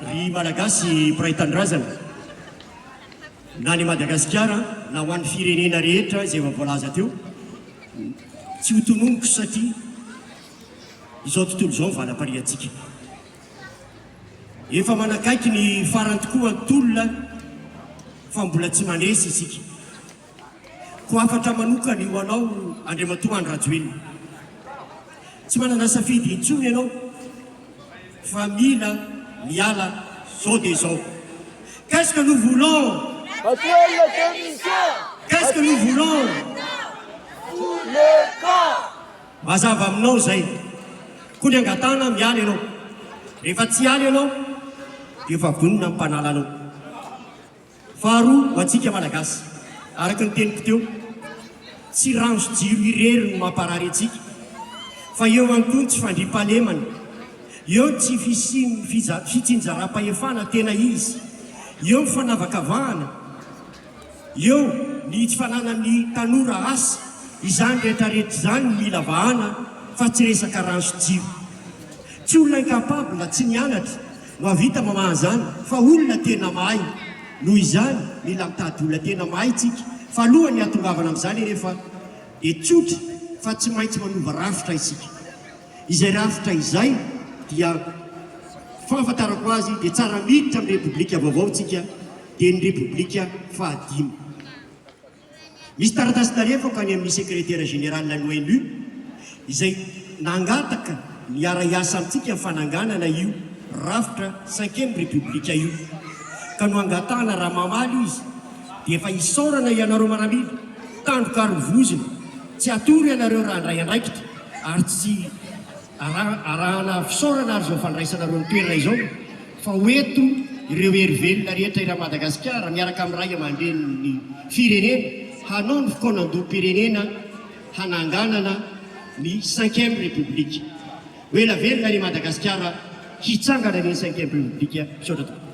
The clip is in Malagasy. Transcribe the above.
Ry Malagasy mpiray tanindrazana, na any Madagasikara na ho an'ny firenena rehetra izay efa voalaza teo, tsy ho tononiko satria izao tontolo izao ny valam-parihantsika. Efa manakaiky ny farany tokoa ny tolona fa mbola tsy mandresy isika. Koa hafatra manokana io ho anao Andriamatoa Andry Rajoelina. Tsy manana safidy intsony ianao fa mila miala zao dia zao. Qu'est-ce que nous voulons? Rajoelina démission! Qu'est-ce que nous voulons? Fous le camp! Mazava aminao izay. Koa ny angatahana miala ianao. Rehefa tsy hiala ianao dia efa vonona ny mpanala anao. Faharoa, ho antsika Malagasy, araka ny teniko teo, tsy rano sy jiro irery no mamparary antsika, fa eo ihany koa ny tsy fandriampahalemana, eo ny tsy fisian'ny fitsinjaram-pahefana tena izy, eo ny fanavakavahana, eo ny tsy fananan'ny tanora asa, izany rehetrarehetra izany no mila vahana fa tsy resaka rano sy jiro. Tsy olona incapable, tsy nianatra, no hahavita mamaha an'izany fa olona tena mahay. Noho izany, mila mitady olona tena mahay tsika. Fa alohan'ny hahatongavana amin'izany anefa dia tsotra fa tsy maintsy manova rafitra isika. Izay rafitra izay dia fahafantarako azy dia tsara miditra amin'ny Repoblika vaovao tsika dia ny Repoblika fahadimy. Misy taratasy nalefako any amin'ny Sekretera Général ny ONU izay nangataka ny hiara-hiasa amintsika amin'ny fananganana io rafitra cinquième République io. Ka noangatahana raha mamaly izy dia efa isaorana ianareo maramila, tandroka ary vozona, tsy atoro ianareo raha handray andraikitra ary tsy Arahana fisaorana ary izao fandraisanareo ny toerana izao fa ho eto ireo hery velona rehetra eran'i Madagasikara miaraka amin'ny ray aman-drenin'ny firenena hanao ny fikaonandoham-pirenena hananganana ny cinquième république. Ho ela velona ry Madagasikara hitsangana anie ny cinquième république. Misaotra tompoko.